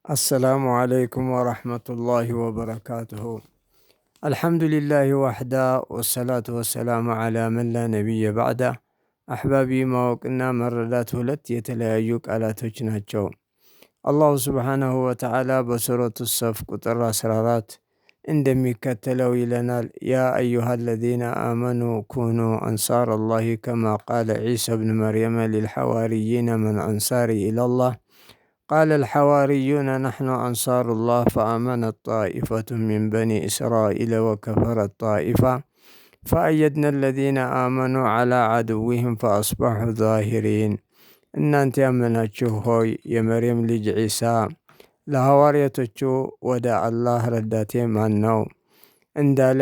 السلام عليكم ورحمة الله وبركاته. الحمد لله وحده والصلاة والسلام على من لا نبي بعده። أحبابي፣ ማወቅና መረዳት ሁለት የተለያዩ ቃላቶች ናቸው። الله سبحانه وتعالى በሱረቱ ሰፍ ቁጥር 14 እንደሚከተለው ይለናል፦ يا أيها الذين آمنوا كونوا أنصار الله كما قال عيسى ابن مريم للحواريين من أنصاري إلى الله قال الحواريون نحن أنصار الله فآمنت طائفة من بني إسرائيل وكفرت طائفة فأيدنا الذين آمنوا على عدوهم فأصبحوا ظاهرين። እናንተ ያመናችሁ ሆይ፣ የመርየም ልጅ ዒሳ ለሐዋርያቶቹ ወደ አላህ ረዳቴ ማን ነው እንዳለ፣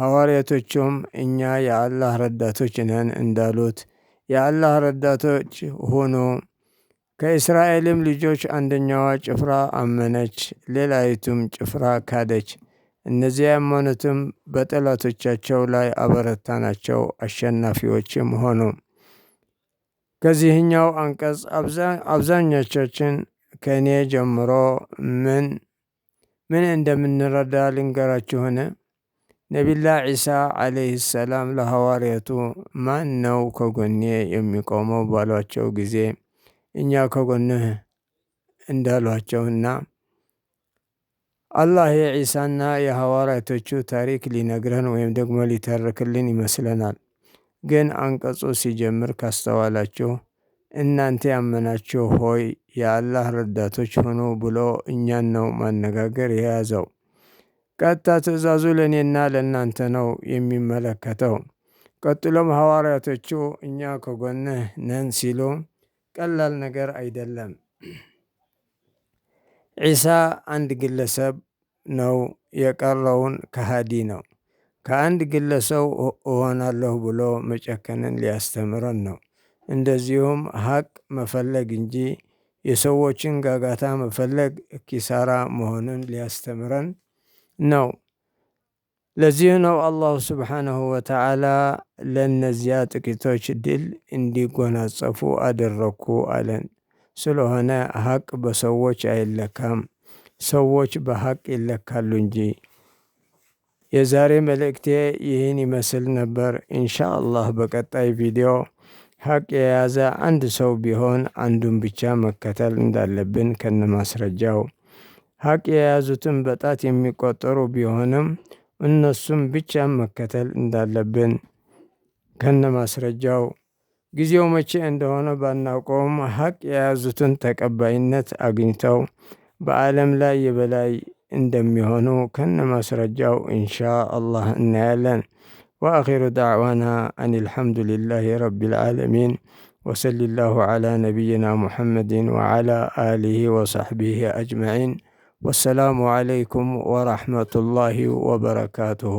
ሐዋርያቶቹም እኛ የአላህ ረዳቶች ነን እንዳሉት የአላህ ረዳቶች ሁኑ። ከእስራኤልም ልጆች አንደኛዋ ጭፍራ አመነች፣ ሌላይቱም ጭፍራ ካደች። እነዚያ ያመኑትም በጠላቶቻቸው ላይ አበረታናቸው፣ አሸናፊዎችም ሆኑ። ከዚህኛው አንቀጽ አብዛኞቻችን ከእኔ ጀምሮ ምን ምን እንደምንረዳ ልንገራችሁን? ነቢላህ ዒሳ ዓለይሂ ሰላም ለሐዋርያቱ ማን ነው ከጎኔ የሚቆመው ባሏቸው ጊዜ እኛ ከጎንህ እንዳሏቸውና አላህ የዒሳና የሐዋርያቶቹ ታሪክ ሊነግረን ወይም ደግሞ ሊተርክልን ይመስለናል። ግን አንቀጹ ሲጀምር ካስተዋላችሁ እናንተ ያመናችሁ ሆይ የአላህ ረዳቶች ሁኑ ብሎ እኛን ነው ማነጋገር የያዘው። ቀጥታ ትእዛዙ ለእኔና ለእናንተ ነው የሚመለከተው። ቀጥሎም ሐዋርያቶቹ እኛ ከጎንህ ነን ሲሉ ቀላል ነገር አይደለም። ዒሳ አንድ ግለሰብ ነው፣ የቀረውን ከሃዲ ነው። ከአንድ ግለሰብ እሆናለሁ ብሎ መጨከንን ሊያስተምረን ነው። እንደዚሁም ሀቅ መፈለግ እንጂ የሰዎችን ጋጋታ መፈለግ ኪሳራ መሆኑን ሊያስተምረን ነው። ለዚህ ነው الله سبحانه وتعالى ለእነዚያ ጥቂቶች ድል እንዲጎናጸፉ አደረግኩ አለን። ስለሆነ ሀቅ በሰዎች አይለካም፣ ሰዎች በሀቅ ይለካሉ እንጂ። የዛሬ መልእክቴ ይህን ይመስል ነበር። ኢንሻአላህ በቀጣይ ቪዲዮ ሀቅ የያዘ አንድ ሰው ቢሆን አንዱን ብቻ መከተል እንዳለብን ከነማስረጃው፣ ሀቅ የያዙትን በጣት የሚቆጠሩ ቢሆንም እነሱም ብቻ መከተል እንዳለብን ከነማስረጃው፣ ጊዜው መቼ እንደሆነ ባናውቀውም ሀቅ የያዙትን ተቀባይነት አግኝተው በዓለም ላይ የበላይ እንደሚሆኑ ከነማስረጃው ኢንሻ አላህ እናያለን። وآخر دعوانا أن الحمد لله رب العالمين وصلى الله على نبينا محمد وعلى آله وصحبه أجمعين، والسلام عليكم ورحمة الله وبركاته.